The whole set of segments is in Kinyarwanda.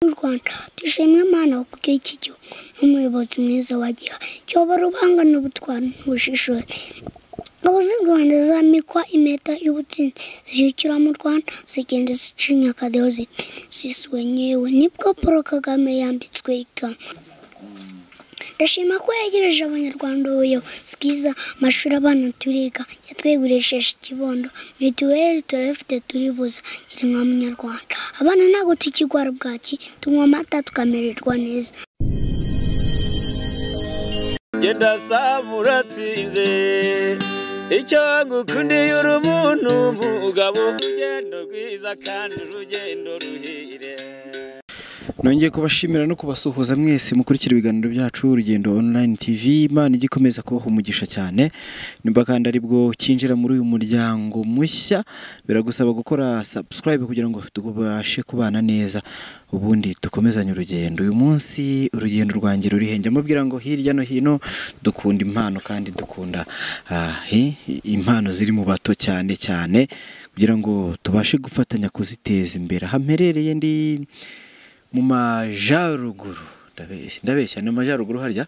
Y'u Rwanda dushimwe Imana kubw'iki gihugu n'umuyobozi mwiza wagiha cyobora ubuhanga n'ubutwari n'ubushishozi. Ingabo z'u Rwanda zamikwa impeta y'ubutsinzi zishyukira mu Rwanda zigenda zicinya akadeho ziti sisi wenyewe. Nibwo Paul Kagame yambitswe ikamba. Ndashima ko yegereje Abanyarwanda ubuyobozi bwiza, amashuri abana turiga, yatweguresheje ikibondo, mituweli turayifite turivuza, kiri nka munyarwanda. Abana ntabwo tukigwara bwaki, tunywa amata tukamererwa neza. Genda saba uratsinze, icyo ngukundiye uri umuntu mugabo, urugendo rwiza kandi urugendo ruhire. Nongeye kubashimira no kubasuhuza mwese mukurikira ibiganiro byacu Urugendo Online TV. Imana igikomeza kubaha umugisha cyane. Nimba kandi aribwo kinjira muri uyu muryango mushya, biragusaba gukora subscribe kugira ngo tubashe kubana neza, ubundi dukomezanye urugendo. Uyu munsi urugendo rwanjye ruri henge, amubwira ngo hirya no hino dukunda impano kandi dukunda impano ziri mu bato cyane cyane, kugira ngo tubashe gufatanya kuziteza imbere. Hamperereye ndi mu majaruguru, ndabeshya ni mu majaruguru, harya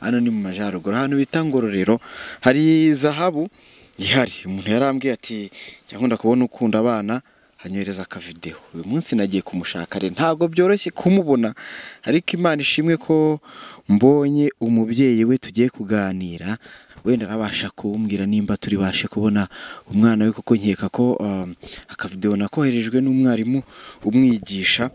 hano ni mu majaruguru, ahantu bita Ngororero hari zahabu ihari. Umuntu yarambwiye ati cyangwa kubona ukunda abana, hanyohereza akavideo. Uyu munsi nagiye kumushaka rero ntabwo byoroshye kumubona, ariko Imana ishimwe ko mbonye umubyeyi we tugiye kuganira. Wenda arabasha kumbwira nimba turi bashe kubona umwana we, kuko nkeka ko akavideo nakoherejwe n'umwarimu umwigisha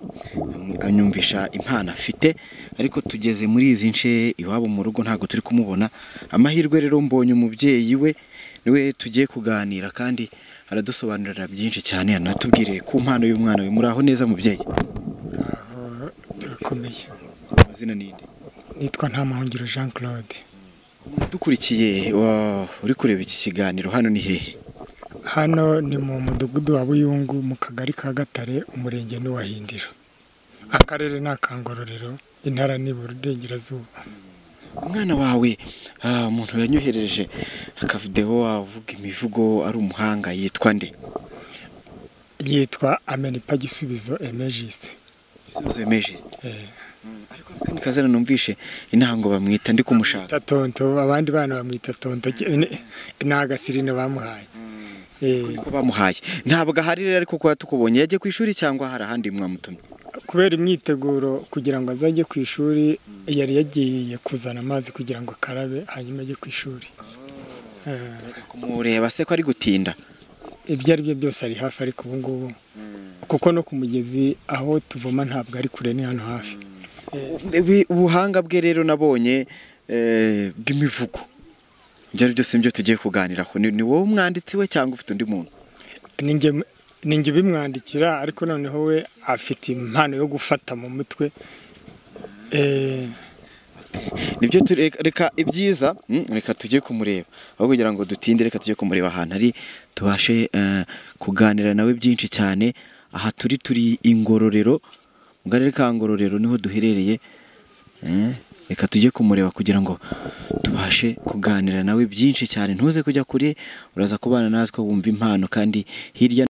anyumvisha impano afite, ariko tugeze muri izi nce iwabo mu rugo ntabwo turi kumubona. Amahirwe rero mbonye umubyeyi we, niwe tugiye kuganira kandi aradusobanurira byinshi cyane, anatubwire ku mpano y'umwana we. Muraho neza mubyeyi? Muraho, turakomeye. Amazina ninde? Nitwa Ntamahungiro Jean Claude. Dukurikiye uri kureba iki kiganiro, hano ni hehe? Hano ni mu mudugudu wa Buyungu, mu kagari ka Gatare, umurenge ni wa Hindiro, akarere ni akangororero, intara ni Burengerazuba. Umwana wawe umuntu yanyohereje akavideo avuga imivugo ari umuhanga, yitwa nde? Yitwa Amenipa Gisubizo Emegiste. Gisubizo Emegiste. Ariko kandi kazana numvishe intango bamwita ndi kumushaka. Tonto, abandi bana bamwita Tonto, ni agasirino bamuhaye. Niko bamuhaye. Ntabwo ahari rero, ariko kwa tukubonye yagiye ku ishuri cyangwa hari ahandi mwamutumye? Kubera imyiteguro kugira ngo azajye ku ishuri, yari yagiye kuzana amazi kugira ngo akarabe hanyuma ajye ku ishuri. Turajya kumureba se ko ari gutinda? Ibyo ari byo byose ari hafi, ariko ubu ngubu kuko no ku mugezi aho tuvoma ntabwo ari kure, ni hano hafi. Ubuhanga bwe rero nabonye bw'imivugo, ibyo ari byose nibyo tugiye kuganiraho. Ni wowe umwanditsi we cyangwa ufite undi muntu? Ninjye ubimwandikira, ariko noneho we afite impano yo gufata mu mutwe. Nibyo, reka ibyiza, reka tujye kumureba aho kugira ngo dutinde, reka tujye kumureba ahantu ari tubashe kuganira nawe byinshi cyane. Aha turi Ingororero, mu karere ka Ngororero niho duherereye. Reka tujye kumureba kugira ngo tubashe kuganira nawe byinshi cyane. Ntuze kujya kure, uraza kubana natwe wumva impano kandi hirya.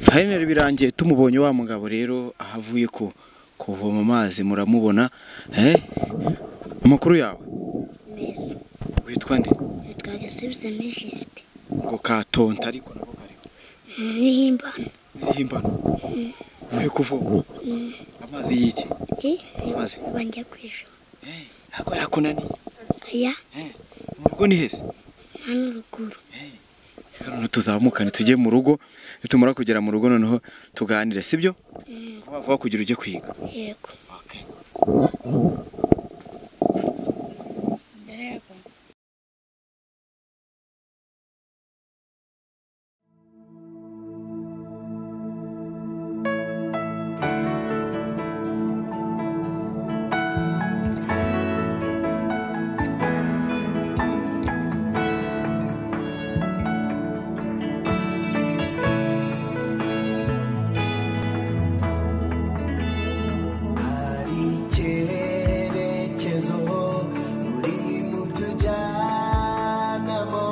Finally birangiye tumubonye wa mugabo rero ahavuye ko kuvoma amazi, muramubona. Amakuru yawe? Meza. Witwa nde? Nitwa Gisubizo Emegiste. Ngo ka Tonto ariko nako kariho. Ibihimbano. Ibihimbano. Uvuye kuvoma amazi y'iki? Amazi banjya kwijoro. Ntabwo yakunaniye? Oya. Mu rugo ni hese? Hano ruguru. Reka noneho tuzamukane tujye mu rugo, nitumara kugera mu rugo noneho tuganire, sibyo? Vuba vuba kugira ujye kwiga. Yego. Okay. Hari icyerekezo urimo tujyanamo,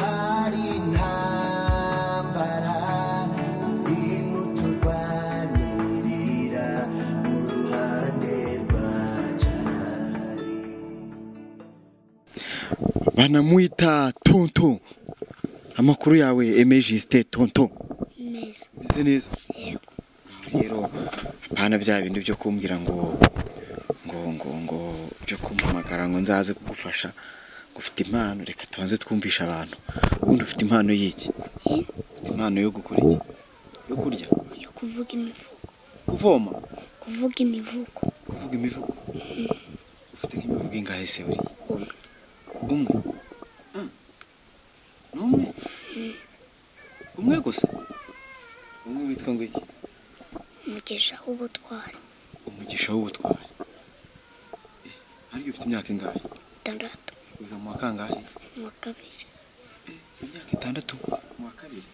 hari intambara urimo turwanirira mu ruhande rwacu. Banamwita Tonto. Amakuru yawe Aime Justin Tonto? Meza. Meze neza. Yego. Rero hapana bya bindi byo kumbwira ngo ngo ngo ngo byo kumpamagara ngo nzaze kugufasha, ngo ufite impano. Reka tubanze twumvisha abantu. Ubundi ufite impano y'iki? Ufite impano yo gukora iki? Yo kurya? Yo kuvuga imivugo. Kuvoma? Kuvuga imivugo. Kuvuga imivugo? Ufite nk'imivugo ingahe se buriya? Umwe. Umwe? Ni umwe? Umwe gusa? Umwe witwa ngo iki? Umugisha w'ubutwari. Umugisha w'ubutwari. Harya ufite imyaka ingahe? 6. Wiga mu wa kangahe? Mu wa kabiri. Imyaka 6 mu wa kabiri?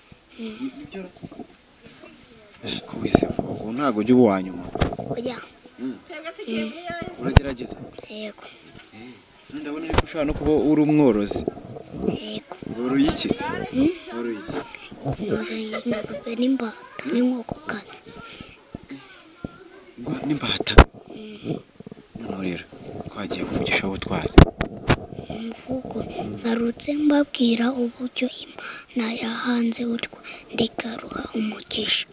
Nibyo ra? Ko wise vuba, ubu ntabwo ujya uba uwa nyuma. Oya. Uragerageza? Yego. Ndabona ariko ushobora no kuba uri umworozi. Yego. Woroye iki se? Woroye iki? Noroye ingurube n'imbata n'inkokokazi. N'imbata. Noneho rero twagiye ku mugisha w'ubutwari. Umuvugo ngarutse mbabwira uburyo Imana yahanze u Rwanda ikaruha umugisha.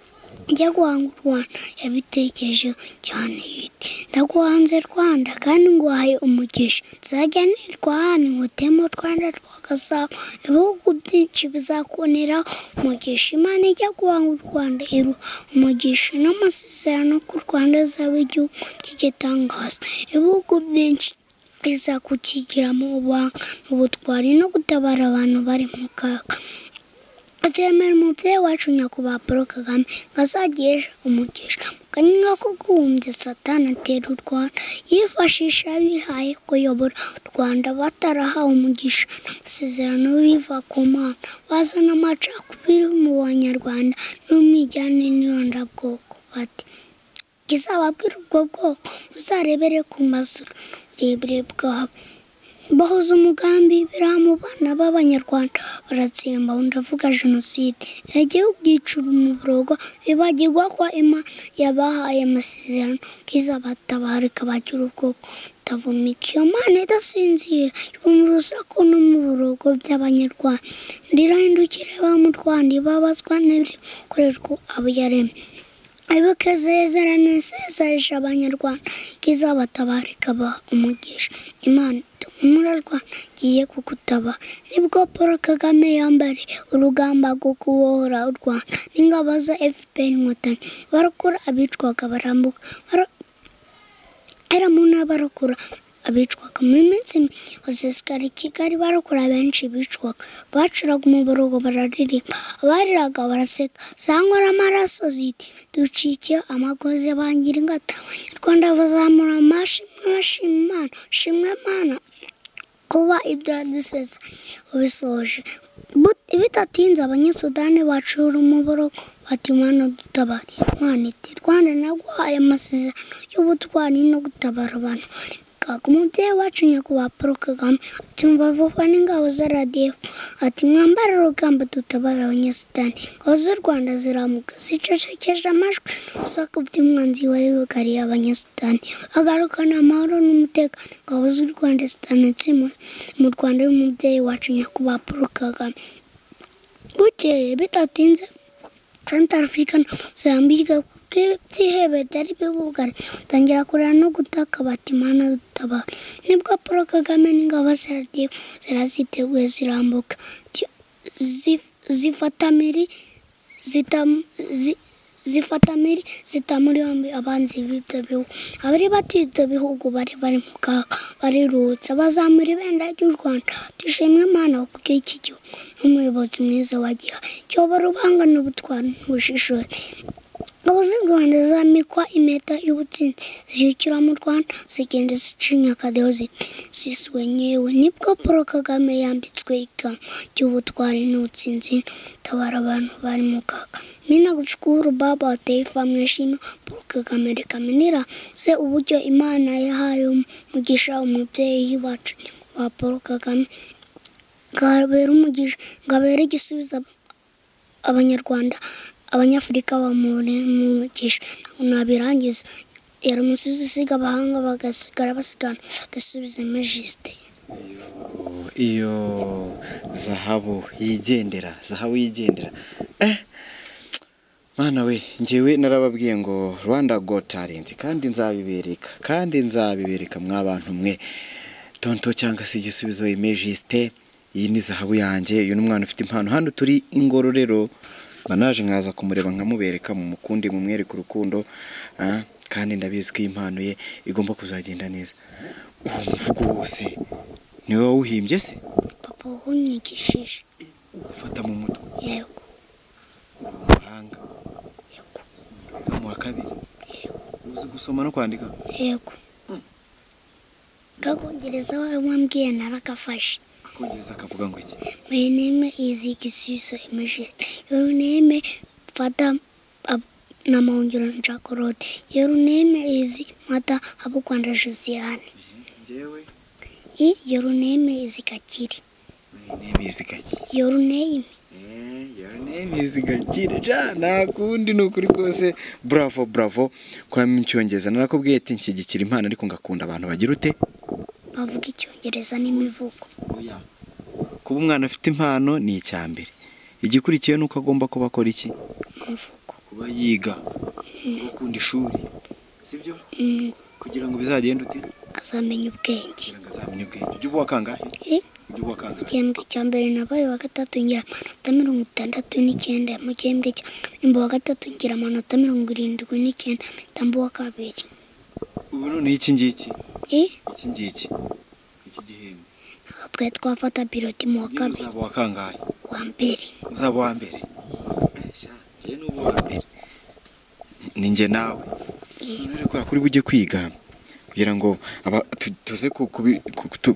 Njya guhanga u Rwanda yabitekereje cyane iti ndaguhanze Rwanda kandi nguhaye umugisha, nzajya nirwa hano nkutemo Rwanda rwa Gasabo, ibihugu byinshi bizakonera umugisha. Imana ijya guhanga u Rwanda iruha umugisha n'amasezerano ko u Rwanda azaba igihugu cy'igitangaza, ibihugu byinshi bizakukigiramo ubuhanga n'ubutwari no gutabara abantu bari mu kaga. Atemera umubyeyi wacu nyakubahwa Paul Kagame ngo azagishe umugisha. Mu kanya ko guhumbya Satani atera u Rwanda, yifashisha abihaye kuyobora u Rwanda batarahawe umugisha n'amasezerano biva ku Mana, bazana amacakubiri mu Banyarwanda n'umwijyane n'irondabwoko. Bati kizababwira ubwo bwoko muzarebere ku mazuru uburebure bwabo. Bahoze umugambi biriya mu bana b'Abanyarwanda baratsemba, ndavuga jenoside. Igihugu gicura umuborogo bibagirwa ko Imana yabahaye amasezerano ko izabatabara ikabagira ubwoko butavumika. Iyo Mana idasinzira yumva urusaku n'umuborogo by'Abanyarwanda, ndirahindukira iba mu Rwanda ibabazwa n'ibikorerwa abo yaremye. Ibukezezerane isezeranyije Abanyarwanda ko izabatabara ikabaha umugisha. Imana humura Rwanda ngiye kugutabara. Nibwo Paul Kagame yambariye urugamba rwo kubohora u Rwanda n'ingabo za FPR Inkotanyi, barokora abicwaga barambuka, barokora abicwaga. Mu minsi basesekara i Kigali barokora benshi bicwaga, bacuraga umuborogo bararirimba, abariraga baraseka, za nkoramaraso ziti ducike amagozi bangira ingata. Abanyarwanda bazamura amashimwe bashima Imana, shimwe Mana kuba ibyo yaduseze ubisoje. Bidatinze Abanyesudani bacura umuborogo bati Mana dutabare. Imana iti Rwanda naguhaye amasezerano y'ubutwari no gutabara abantu. Umubyeyi wacu nyakubahwa Paul Kagame ati mva vuba n'ingabo za RDF, ati mwambare urugamba dutabara Abanyesudani. Ingabo z'u Rwanda ziramuka zicecekeje amajwi n'urusaku by'umwanzi wari wugariye Abanyesudani, bagarukana amahoro n'umutekano. Ingabo z'u Rwanda zitanitse mu Rwanda y'umubyeyi wacu nyakubahwa Paul Kagame. Bukeye bidatinze Central Africa na Mozambique, kuko ibyihebe byari bibugare batangira kurira no gutaka bati Mana dutabare. Nibwo Paul Kagame n'ingabo za RDF ziraziteguye zirambuka zifata miri zita muri yombi abanzi b'ibyo bihugu. Abari batuye ibyo bihugu bari bari mu kaga barirutse bazamura ibendera ry'u Rwanda. Dushimwe Imana kuko iki gihugu n'umuyobozi mwiza wagiha cyobora ubuhanga n'ubutwari n'ubushishozi. Ingabo z'u Rwanda zamikwa impeta y'ubutsinzi zishyukira mu Rwanda zigenda zicinya akadeho ziti sisi wenyewe. Nibwo Paul Kagame yambitswe ikamba ry'ubutwari n'ubutsinzi tabara abantu bari mu kaga. Mina gushukuru baba wa taifa mweshima Paul Kagame, reka minira se uburyo Imana yahaye umugisha umubyeyi wacu wa Paul Kagame, ngabera umugisha ngabera igisubizo Abanyarwanda Abanyafurika bamugisha nabirangiza yari umusizi usiga abahanga bagasigara basigana gasubiza Majesté. Iyo zahabu yigendera, zahabu yigendera. Mana we, njyewe narababwiye ngo Rwanda Got Talent, kandi nzabibereka, kandi nzabibereka mwabantu mwe. Tonto cyangwa se igisubizo Majesté, iyi ni zahabu yanjye. Uyu ni umwana ufite impano. Hano turi Ingororero, banaje nkaza kumureba nkamubereka, mu mukundi mumwereka urukundo, kandi ndabizi ko impano ye igomba kuzagenda neza. Uwo muvugo wose niwe wawuhimbye se? Papa wanyigishije. Ufata mu mutwe? Yego. Umuhanga. Yego. Mu wa kabiri? Yego. Uzi gusoma no kwandika? Yego. Kakongereza wambwiye narakafashe. Akongereza akavuga ngo iki? My name is Gisubizo Majesté. Your name Father Namahungiro Njakorode. Your name is Mother Abukwanda Josiane. Njyewe? Your name is Gakire. My name is Gakire. Your name. Your name is Gakire. Ja, nta kundi ni ukuri kose. Bravo, bravo. Kwa mcyongereza narakubwiye ati nshyigikira impano ariko ngakunda abantu bagira ute? Bavuga icyongereza n'imivugo. Oya. Kuba umwana afite impano ni icyambere. Igikurikiye nuko agomba kuba akora iki? Umuvugo. Kuba yiga, gukunda ishuri. Sibyo? Kugira ngo bizagende ute? Azamenye ubwenge. Kugira ngo azamenye ubwenge. Ujye uba kangahe? Ujye uba kangahe? Igihembwe cya mbere nabaye wa gatatu ngira amanota 69, mu gihembwe cya wa gatatu ngira amanota 79, mpita wa kabiri. Ubu none iki ngiki? Iki ngiki. Iki gihembwe. Twe twafata piloti mu wa kabiri. Uzaba wa kangahe? Wa mbere. Uzaba wa mbere. Sha, je n'ubu wa mbere. Ni nje nawe. None ko kuri bujye kwiga kugira ngo tuze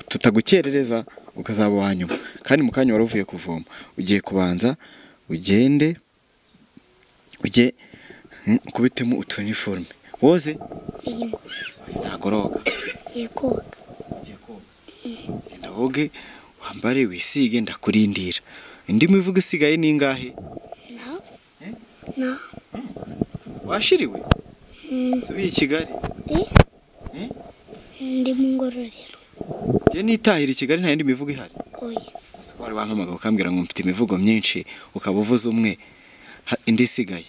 tutagukerereza ukazaba wa nyuma. Kandi mu kanya waruvuye kuvoma, ugiye kubanza ugende ujye kubitemo utuniforme. Woze? Ntagoroga. Ngiye koga. Ngiye koga. Genda woge wambare wisige ndakurindira. Indi mivugo isigaye ni ingahe? Na. Na. Washiriwe? Subiye i Kigali? Ndi mu Ngororero. Njye nitahira i Kigali nta yindi mivugo ihari? Oya. Wari wampamagaye ukambwira ngo mfite imivugo myinshi ukaba uvuze umwe, indi isigaye.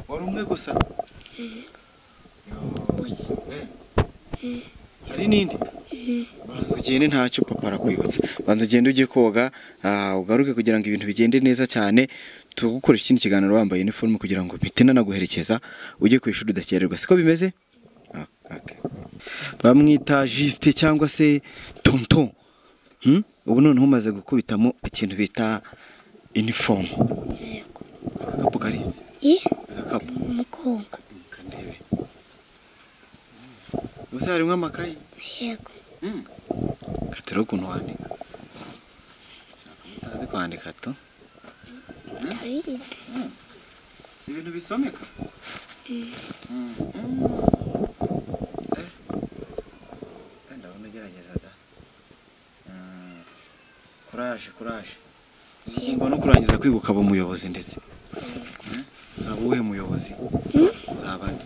Wari umwe gusa? Oya. Hari n'indi? Banza ugende ntacyo papa arakwibutsa. Banza ugende ujye koga, ugaruke kugira ngo ibintu bigende neza cyane. Tugukora ikindi kiganiro wambaye uniforme kugira ngo mpite nanaguherekeza ujye ku ishuri udakererwa. Siko bimeze? Okay. Bamwita Juste cyangwa se Tonton. Ubu noneho umaze gukubitamo ikintu bita uniform. Yego. Agakapu karize? Agakapu. Umukonga. Kandebe. Ubu harimo amakayi? Yego. Katero ukuntu wandika. Utazi kwandika to? Ndabizi. Ibintu bisomeka? Ndabona ugerageza da. Courage, courage. Uzumva no kurangiza kwiga ukaba umuyobozi ndetse. Uzaba uwuhe muyobozi? Uzaba nde?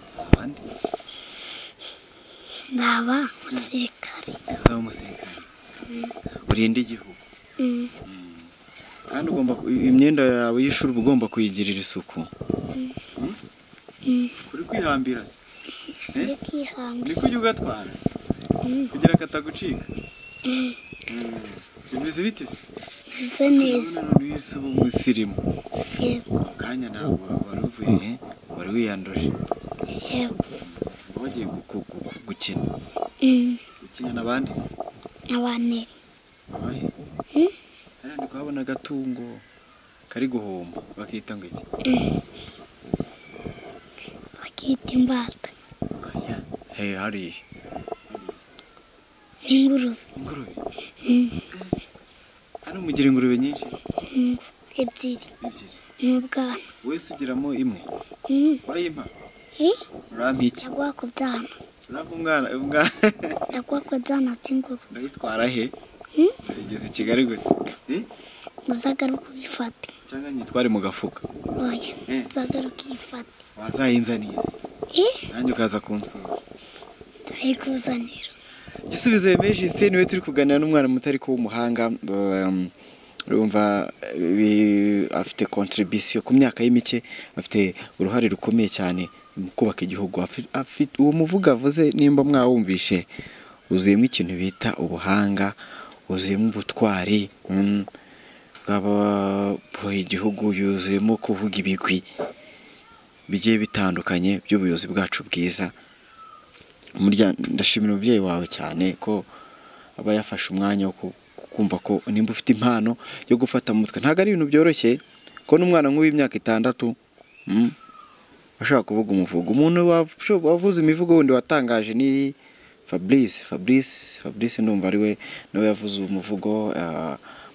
Uzaba nde? Urinde igihugu. Kandi ugomba imyenda yawe y'ishuri ugomba kuyigirira isuku. Uri kwihambira se? Kwihambira. Ni kujya ugatwara. Kugira katagucika. Bimeze bite se? Bimeze neza. None ubu umusirimu. Yego. Kanya ntabwo wari uvuye, wari wiyanduje. Yego. Wagiye gukina. Gukina n'abandi se? N'abanteri. Abahe? Hariya ndi kuhabona agatungo kari guhomba, bakita ngo iki? Bakita imbata. Hey, hariya. Ingurube. Ingurube? Hano mugira ingurube nyinshi? Ebyiri. Ebyiri. N'ubwana. Wese ugiramo imwe? Urayimpa? Urampa iki? Ndaguha ku byana. Urampa umwana? Umwana. Ndaguha ku byana by'ingurube. Ndayitwara he? Ndayigeza i Kigali gute? Uzagaruke uyifate. Cyangwa nyitware mu gafuka? Oya, uzagaruke uyifate. Wazayinzaniye se? Nanjye ukaza kunsura. Ndayikuzanira. Gisubizo Aime Justin niwe turi kuganira n'umwana muto ariko w'umuhanga, urumva afite contribution ku myaka ye mike, afite uruhare rukomeye cyane mu kubaka igihugu. Uwo muvuga avuze nimba mwawumvishe uzuyemo ikintu bita ubuhanga, uzuyemo ubutwari bw'ababoye igihugu, yuzuyemo kuvuga ibigwi bigiye bitandukanye by'ubuyobozi bwacu bwiza. Ndashimira umubyeyi wawe cyane ko aba yafashe umwanya wo kumva ko nimba ufite impano yo gufata mu mutwe, ntabwo ari ibintu byoroshye ko n'umwana nk'uw'imyaka 6 ashaka kuvuga umuvugo. Umuntu wavuze imivugo wundi watangaje ni Fabrice. Fabrice ndumva ari we nawe yavuze umuvugo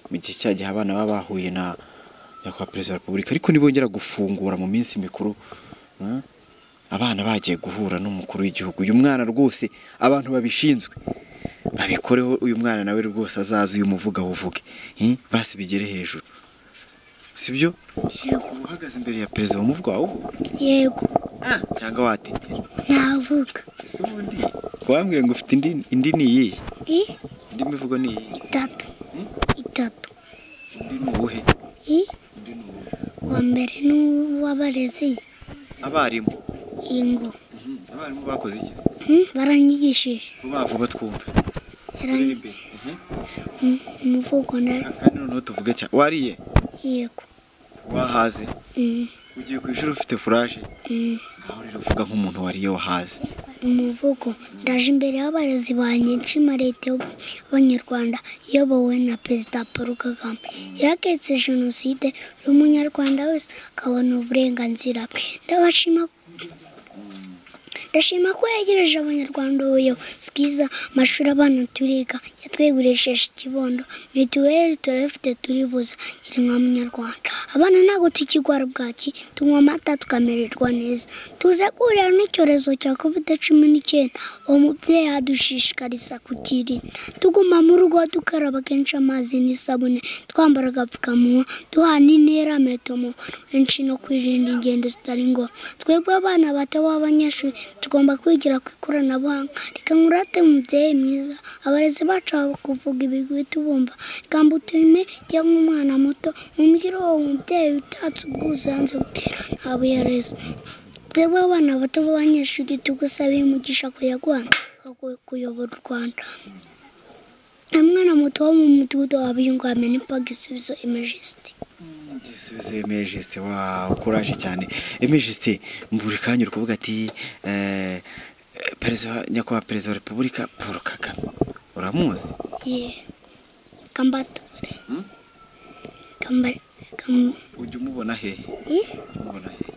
mu gihe cya gihe abana baba bahuye na nyakubahwa Perezida wa Repubulika, ariko nibongera gufungura mu minsi mikuru abana bagiye guhura n'umukuru w'igihugu. Uyu mwana rwose abantu babishinzwe babikoreho, uyu mwana nawe rwose azaza uyu muvuga uvuge basi bigere hejuru, sibyo? Yego. Uhagaze imbere ya perezida umuvuga wawe? Yego. Cyangwa watitira? Navuga. Ese ubundi wambwiye ngo ufite indi ni iyihe? Indi mivugo ni iyihe? Itatu. Itatu. Undi ni uwuhe? Undi ni uwuhe? Uwa mbere ni uw'abarezi. Abarimu. Ingo. Abarimu bakoze iki? Baranyigishije. Vuba vuba twumve. Umuvugo kandi noneho tuvuge cyane. Wariye? Yego. Wahaze? Ugiye ku ishuri ufite furaje? Ngaho rero uvuga nk'umuntu wariye wahaze. Umuvugo: ndaje imbere y'abarezi banjye nshima leta y'Abanyarwanda iyobowe na Perezida Paul Kagame. Yahagaritse jenoside, buri munyarwanda wese akabona uburenganzira bwe. Ndashima ko yegereje Abanyarwanda ubuyobozi bwiza, amashuri abana turiga yatweguresheje ikibondo, mituweli turayifite turivuza, kiri nka munyarwanda. Abana ntabwo tukirwara bwaki, tunywa amata tukamererwa neza. Tuze guhurira n'icyorezo cya COVID-19, uwo mubyeyi adushishikariza kukirinda. Tuguma mu rugo dukaraba kenshi amazi n'isabune, twambara agapfukamunwa, duhana intera metero mu benshi no kwirinda ingendo zitari ngombwa. Twebwe abana bato b'abanyeshuri tugomba kwigira ku ikoranabuhanga. Reka nkurate mubyeyi mwiza, abarezi bacu kuvuga ibigwi tubumva. Reka mbutume cyangwa umwana muto, mumugire uwo mubyeyi utatse ubwuzu yanze gutera ntabo yareze. Twebwe abana bato b'abanyeshuri tugusabira umugisha kuyaguha kuyobora u Rwanda. Umwana muto wo mu mudugudu wa Biyungu amena imbaga Gisubizo Aime Justin. Gisubizo Aime Justin, wow, courage cyane. Aime Justin, buri kanya uri kuvuga ati Perezida, nyakubahwa Perezida wa Repubulika Paul Kagame, uramuzi? Ye. Kambature. Ujya umubona hehe? Umubona hehe?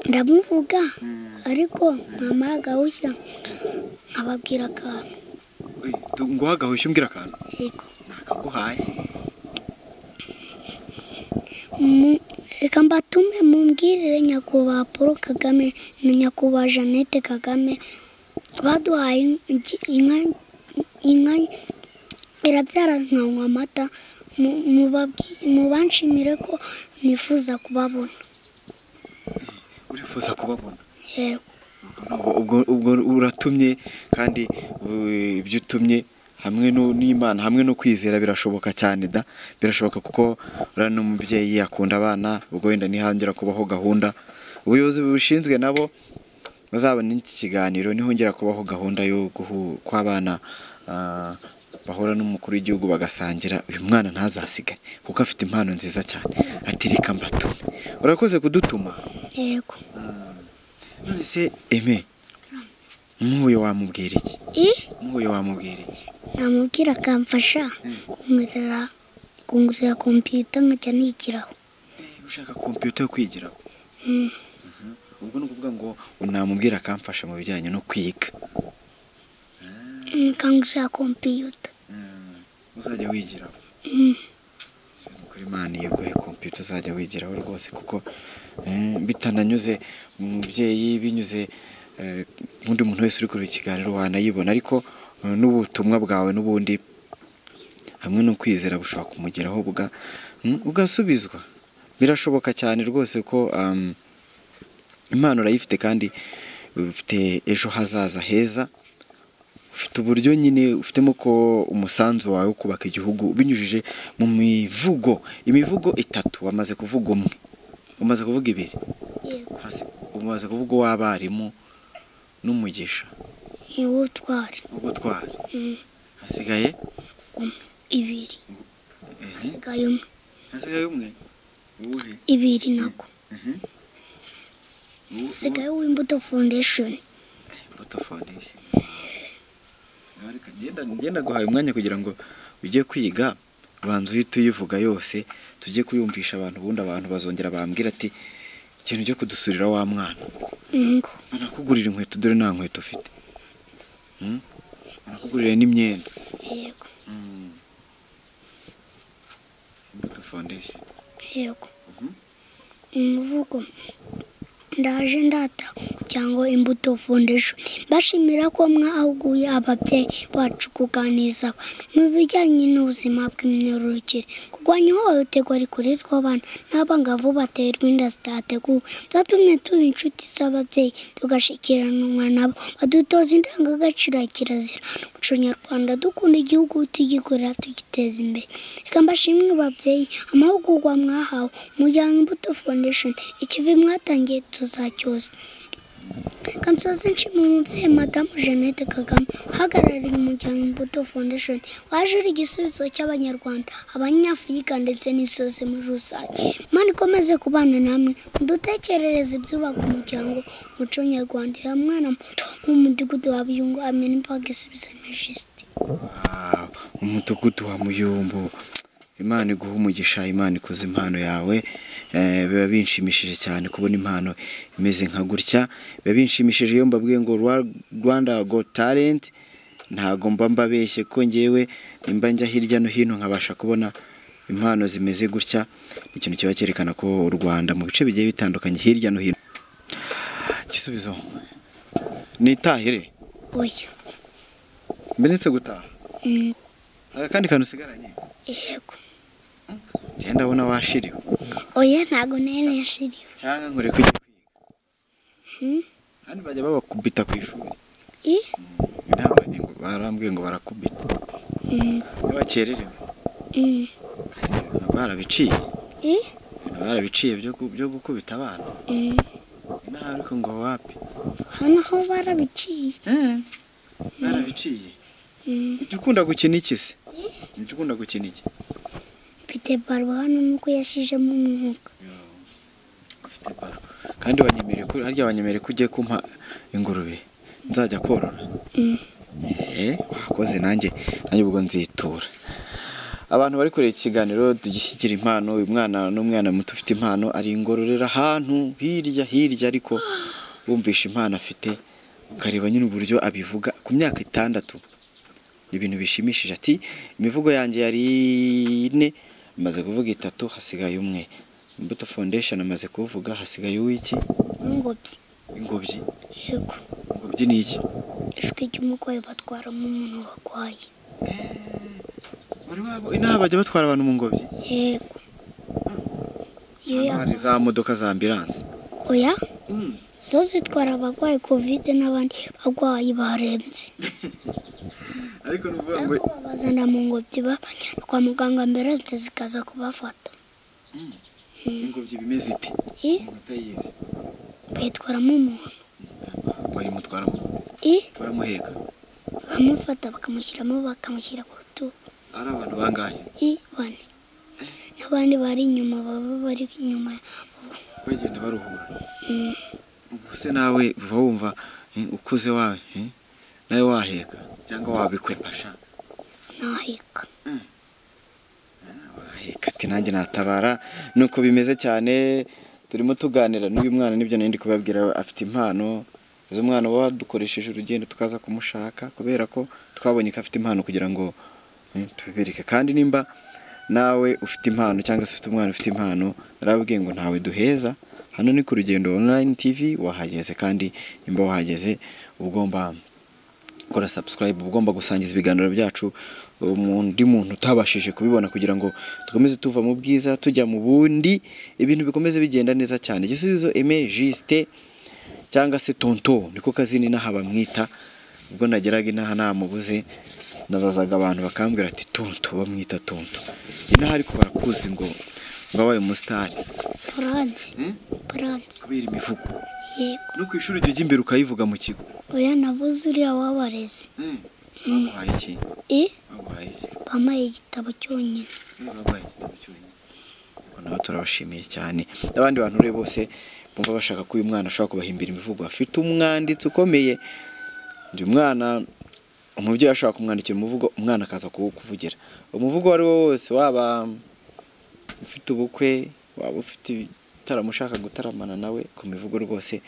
Ndamuvuga ariko mama agahushya nkababwira akantu. Nguha agahushya umbwira akantu? Yego. Nakaguhaye. Reka mbatume mumbwirire nyakubahwa Paul Kagame na nyakubahwa Jeannette Kagame baduhaye inka irabyara nkanywa amata, mubanshimire ko nifuza kubabona. Urifuza kubabona? Yego. Ubwo uratumye, kandi ibyo utumye Hamwe n'Imana, hamwe no kwizera birashoboka cyane da, birashoboka kuko uriya ni umubyeyi akunda abana. Ubwo wenda nihongera kubaho gahunda, ubuyobozi bubishinzwe nabo bazabona iki kiganiro, nihongera kubaho gahunda yo kw'abana bahura n'umukuru w'igihugu bagasangira, uyu mwana ntazasigare kuko afite impano nziza cyane. Ati reka mbatume. Urakoze kudutuma. Yego. None se Aime, muhuye wamubwira iki? Muhuye wamubwira iki? Namubwira akamfasha kungurira kompiyuta nkajya nigiraho. Ushaka kompiyuta yo kwigiraho? Ubwo ni ukuvuga ngo unamubwira akamfasha mu bijyanye no kwiga. Kangurira kompiyuta. Uzajya wigiraho. Kuri Imana iguhe kompiyuta uzajya wigiraho rwose, kuko bitananyuze mu mubyeyi, binyuze undi muntu wese uri kureba ikiganiro wanayibona, ariko n'ubutumwa bwawe n'ubundi hamwe no kwizera bushobora kumugeraho bugasubizwa. Birashoboka cyane rwose ko impano urayifite kandi ufite ejo hazaza heza, ufite uburyo nyine ufitemo ko umusanzu wawe wo kubaka igihugu binyujije mu mivugo. Imivugo itatu wamaze kuvuga umwe, umaze kuvuga ibiri. Yego. Umaze kuvuga uw'abarimu n'umugisha. Ubutwari. Ubutwari. Hasigaye ibiri. Hasigaye umwe. Hasigaye umwe? Uwuhe? Ibiri nako. Hasigaye uw'Imbuto Foundation. Imbuto Foundation. Ngenda guhaye umwanya kugira ngo ujye kwiga, banza uhite uyivuga yose, tujye kuyumvisha abantu, ubundi abantu bazongera bambwira ati ikintu cyo kudusurira wa mwana. Ngo arakugurira inkweto, dore nta nkweto ufite. Arakugurira n'imyenda. Yego. Imbuto Foundation. Yego. Umuvugo ndaje ndata cyangwa Imbuto Foundation bashimira ko mwahuguye ababyeyi bacu kuganiza mu bijyanye n'ubuzima bw'imyororokere, kurwanya ihohoterwa rikorerwa abana n'abangavu baterwa inda zitateguwe. Zatumye tuba inshuti z'ababyeyi, tugashikiranwa nabo, badutoza indangagaciro ya kirazira n'umuco nyarwanda, dukunda igihugu tugikorera tugiteza imbere. Reka mbashimire ababyeyi amahugurwa mwahawe umuryango Imbuto Foundation, ikivi mwatangiye tuzacyoza. Kansoze nshima umubyeyi Madamu Jeannette Kagame uhagarariye umuryango Imbuto Foundation, waje uri igisubizo cy'Abanyarwanda, Abanyafurika ndetse n'isi yose muri rusange. Imana ikomeze kubana namwe, mudutekerereze ibyubaka umuryango umuco nyarwanda. Ya mwana muto mu mudugudu wa Buyungu, amena imbaga isubiza Majesty. Umudugudu wa Muyumbu, Imana iguhe umugisha, Imana ikuze impano yawe. Biba binshimishije cyane kubona impano imeze nka gutya. Biba binshimishije iyo mbabwiye ngo Rwanda Got Talent, ntago mba mbabeshye ko ngewe nimba njya hirya no hino nkabasha kubona impano zimeze gutya, ikintu kiba cyerekana ko u Rwanda mu bice bigiye bitandukanye hirya no hino. Gisubizo nitahire? Oya. Mbenetse gutaha? Hari akandi kantu usigaranye? Yego. Njye ndabona washiriwe. Oya ntago nene yashiriwe. Cyangwa nkore kujya kwiga. Hano bajya babakubita ku ishuri. Nabanye ngo barambwiye ngo barakubita. Iyo bakererewe. Barabiciye. Barabiciye byo gukubita abana. Ariko ngo wapi? Hano ho barabiciye. Barabiciye. Ujya ukunda gukina iki se? Ujya ukunda gukina iki? Mfite baro hano nuko yashijemo umwuka. Ufite baro. Kandi wanyemereye ko harya wanyemereye ko ugiye kumpa ingurube nzajya korora. Wakoze nanjye ubwo nzitura. Abantu bari kureba ikiganiro tugishyikira impano, uyu mwana n'umwana muto ufite impano ari ingororera ahantu hirya hirya, ariko bumvisha impano afite ukareba nyine uburyo abivuga ku myaka 6. Ibintu bishimishije. Ati imivugo yanjye yari 4, amaze kuvuga 3, hasigaye umwe. Imbuto Foundation amaze kuvuga, hasigaye uwiki? Ingobyi. Ingobyi? Yego. Ingobyi ni iki? Ijwi ry'umurwayi batwaramo umuntu warwaye. Inaha bajya batwara abantu mu ngobyi? Yego. Hari za modoka za ambulance? Oya. Zo zitwara abarwayi COVID n'abandi barwayi barembye. Ariko nuvuga ngo babazana mu ngobyi babajyana kwa muganga, ambulance zikaza kubafata. Ingobyi bimeze ite? Umuntu utayizi. Bayitwaramo umuntu. Bayimutwaramo? Baramuheka? Baramufata bakamushyiramo, bakamushyira ku rutugu. Ari abantu bangahe? Bane. N'abandi bari inyuma, baba bari inyuma. Bagenda baruhura. Ubuse nawe uba wumva ukuze wawe nawe waheka cyangwa wabikwepa sha? Naheka. Waheka ati nanjye natabara. Nuko bimeze cyane, turimo tuganira n'uyu mwana, nibyo nari ndi kubabwira, afite impano. Uyu mwana wadukoresheje urugendo tukaza kumushaka kubera ko twabonye ko afite impano kugira ngo tubibereke. Kandi nimba nawe ufite impano cyangwa se ufite umwana ufite impano, narababwiye ngo ntawe duheza. Hano ni ku Rugendo Online TV, wahageze. Kandi nimba wahageze ugomba gukora subscribe, ugomba gusangiza ibiganiro byacu undi muntu utabashije kubibona, kugira ngo dukomeze tuva mu bwiza tujya mu bundi, ibintu bikomeze bigenda neza cyane. Igisubizo Aime Justin cyangwa se Tonto niko kazini inaha bamwita. Ubwo nageraga inaha namubuze, nabazaga abantu bakambwira ati Tonto, bamwita Tonto inaha, ariko barakuzi ngo wabaye umusitari. Paransi. Paransi. Kubera imivugo. Yego. No ku ishuri ujya imbere ukayivuga mu kigo? Oya, navuze uriya w'abarezi. Baguhaye iki? Baguhaye iki? Bampaye igitabo cyonyine. Baguhaye igitabo cyonyine. Nabo turabashimiye cyane. N'abandi bantu rero bose bumva bashaka ko uyu mwana ashobora kubahimbira imivugo, afite umwanditsi ukomeye. Uyu mwana umubyeyi ashobora kumwandikira umuvugo, umwana akaza kuwukuvugira. Umuvugo uwo ari wo wose, waba ufite ubukwe, waba ufite ibitaramo ushaka gutaramana nawe ku mivugo, rwose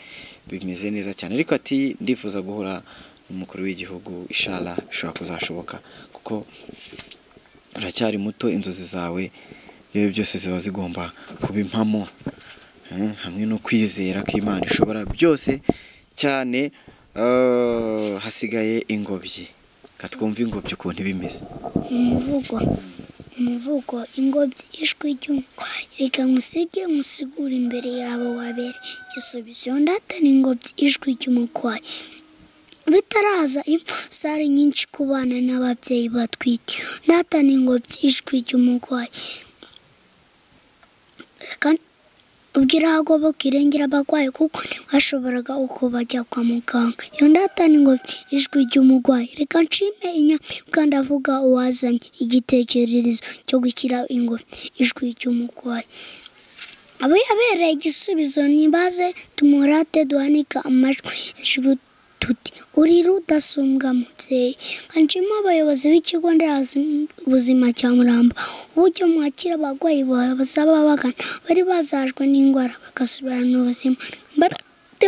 bimeze neza cyane. Ariko ati ndifuza guhura n'umukuru w'igihugu, inshallah bishobora kuzashoboka kuko uracyari muto, inzozi zawe ibyo byose ziba zigomba kuba impamo, hamwe no kwizera ko Imana ishobora byose cyane. Hasigaye ingobyi, katwumva ingobyi ukuntu bimeze. Umuvugo ingobyi ijwi ry'umutwayi, reka nkusige nkusigure imbere yabo wabere igisubizo. Ndatana ingobyi ijwi ry'umutwayi. Bitaraza impfu zari nyinshi ku bana n'ababyeyi batwite. Ndatana ingobyi ijwi ry'umutwayi. Ubwira agoboka irengera abarwayi kuko ntibashoboraga uko bajya kwa muganga. Iyo ndatana ingobyi ijwi ry'umurwayi. Reka nshime inyamibwa ndavuga uwazanye igitekerezo cyo gushyira ingobyi ijwi ry'umurwayi. Abo yabereye igisubizo nibaze tumurate duhanika amajwi hejuru tuti uri rudasumbwa mubyeyi. Nshima abayobozi b'ikigo nderabuzima cya Muramba uburyo mwakira abarwayi bazaba bagana bari bazajwe n'indwara bagasubirana ubuzima.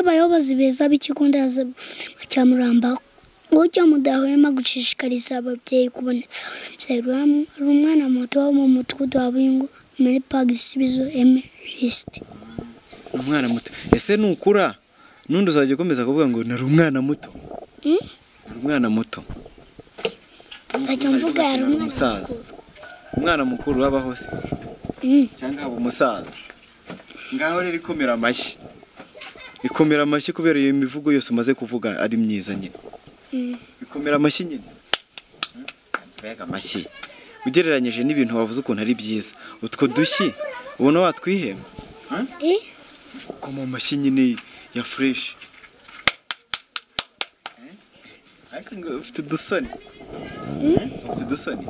Abayobozi beza b'ikigo nderabuzima cya Muramba uburyo mudahwema gushishikariza ababyeyi kuboneza urubyaro. Ari umwana muto wo mu mudugudu wa Buyungu muri Park Igisubizo Aime Justin. Umwana muto ese nukura nundi uzajya ukomeza kuvuga ngo nari umwana muto? Nari umwana muto. Nzajya mvuga yari umwana musaza. Umwana mukuru wabaho se? Cyangwa aba umusaza? Ngaho rero ikomera amashyi. Ikomera amashyi kubera iyo mivugo yose umaze kuvuga ari myiza nyine. Ikomera amashyi nyine. Mbega amashyi. Ugereranyije n'ibintu wavuze ukuntu ari byiza. Utwo dushyi ubona watwihema? Koma amashyi nyine ya fresh. Ariko ngo ufite udusoni. Ufite udusoni?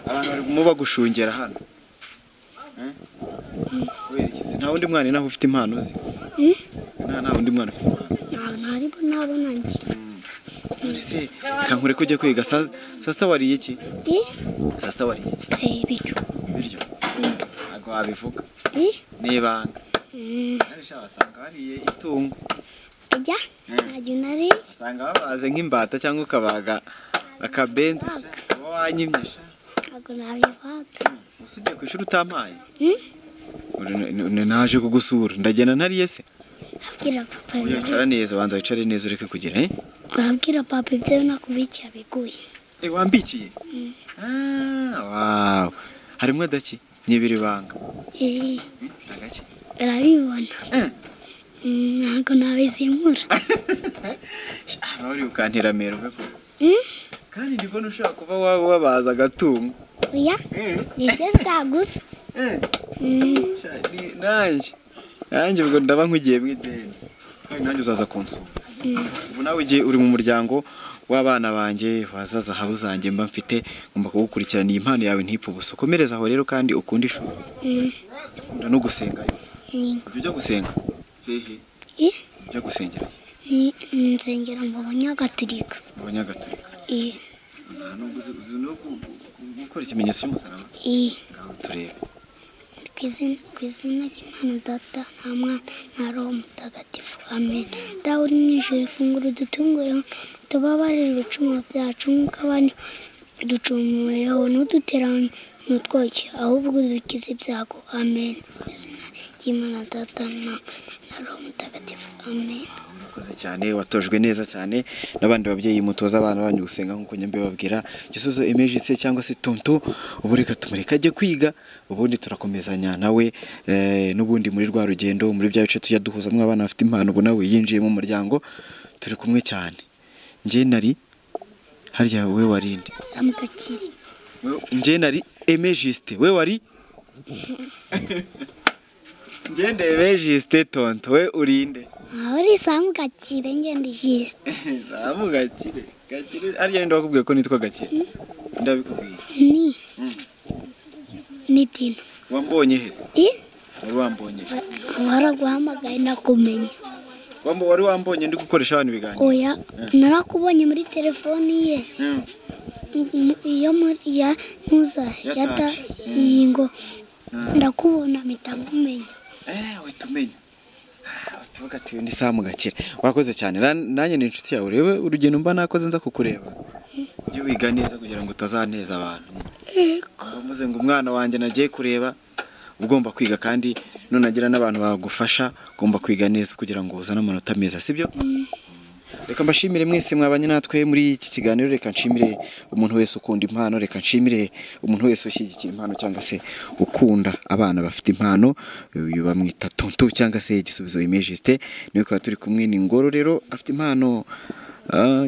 Abantu barimo bagushungera hano. Kubera iki se? Nta wundi mwana naho ufite impano uzi? Nta wundi mwana ufite impano. Ntabwo nabona njye. None se reka nkureke ujye kwiga. Saa sita wariye iki? Saa sita wariye iki? Ibiryo. Ibiryo? Ntabwo wabivuga. Ni ibanga. Wasanga wariye itungo. Ujya? Ntabyo nariye. Wasanga wabaze nk'imbata cyangwa ukabaga akabenzi sha. Uba wanyimye sha. Ntabwo nabivaga. Ubuse ugiye ku ishuri utampaye? Naje kugusura ndagenda ntariye se? Abwira papa. Wicara neza, banza wicare neza ureke kugira Urabwira papa ibyo nakubikiye biguye. Wambikiye? Wow. Harimo adaki? Nyibiri banga. Agaki? Urabibona. Ntabwo nabizimura. Uri ukantera mero ko. Kandi ndibona ushaka kuba wabaza agatungo. Oya, ni byiza gusa. Nanjye ubwo ndaba nkugiye mu ideni, kandi nanjye uzaza kunsura. Ubu nawe igihe uri mu muryango w'abana banjye wazaza zahabu zanjye mba mfite, ngomba kugukurikirana iyi mpano yawe ntipfe ubusa. Ukomereze aho rero kandi ukunde ishuri. Ukunda no gusenga. Ujya gusenga hehe? Ujya gusengera he? Nsengera mu Banyagatulika. Mu Banyagatulika. Nta nubwo uzi no gukora ikimenyetso cy'umusaraba? Ngaho turebe. Ku izina ry'Imana Data nta Mwana na Roho Mutagatifu, amen. Dawe uri mu ijuru, ifunguro udutungureho, tubabarire ibicumuro byacu nk'uko abandi ducumuyeho, ntuduterane n'utwoshye, ahubwo udukize ibyago, amen. Ku izina ry'Imana Data na Roho Mutagatifu, amen. Urakoze cyane, watojwe neza cyane n'abandi babyeyi mutoza abana banyu gusenga nk'uko nyambibabwira. Gisubizo Emergency cyangwa se Tonto, ubu reka tumureke ajye kwiga, ubundi turakomezanya nawe n'ubundi muri rwa rugendo, muri bya bice tujya duhuzamo abana bafite impano. Ubu nawe yinjiye mu muryango, turi kumwe cyane. Njye nari harya, we warinde Samugakire. Njye nari Emergency, we wari njye ndi Emergency Tonto, we urinde. Uri Samugakire, njye ndi Jisite. Samugakire, Gakire harya ninde wakubwiye ko nitwa Gakire? Ndabikubwiye. Ni Tino. Wambonye hese? Wari wambonye? Waraguhamagaye nakumenya. Wari wambonye ndi gukoresha abantu ibiganiro? Oya, narakubonye muri telefoni ye. Iyo ya ntuza yata ngo ndakubona mpita nkumenya. Uhita umenya. Tuvuga ati ndi Samugakire. Wakoze cyane. Nanjye ni inshuti yawe. Urebe urugendo mba nakoze nza kukureba. Ujye wiga neza kugira ngo utazaneza abantu. Bavuze ngo umwana wanjye nagiye kureba, ugomba kwiga kandi nunagira n'abantu bagufasha, ugomba kwiga neza kugira ngo uzane amanota meza, sibyo? Reka mbashimire mwese mwabanye natwe muri iki kiganiro. Reka nshimire umuntu wese ukunda impano, reka nshimire umuntu wese ushyigikira impano cyangwa se ukunda abana bafite impano. Uyu bamwita Tonto cyangwa se Gisubizo Emergency, niwe kwa turi kumwe. Ni Ngororero, afite impano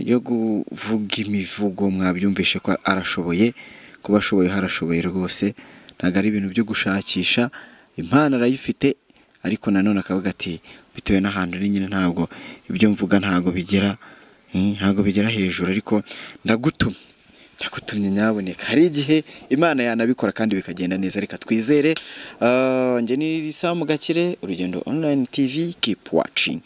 yo kuvuga imivugo, mwabyumvishe ko arashoboye, kuba ashoboye harashoboye rwose, ntabwo ari ibintu byo gushakisha, impano arayifite. Ariko nanone akavuga ati bitewe n'ahantu ni nyine ntabwo ibyo mvuga ntabwo bigera, ntabwo bigera hejuru, ariko ndagutumye nyaboneka. Hari igihe Imana yanabikora kandi bikagenda neza, reka twizere. Njye ni Samugakire, Urugendo Online TV, keep watching.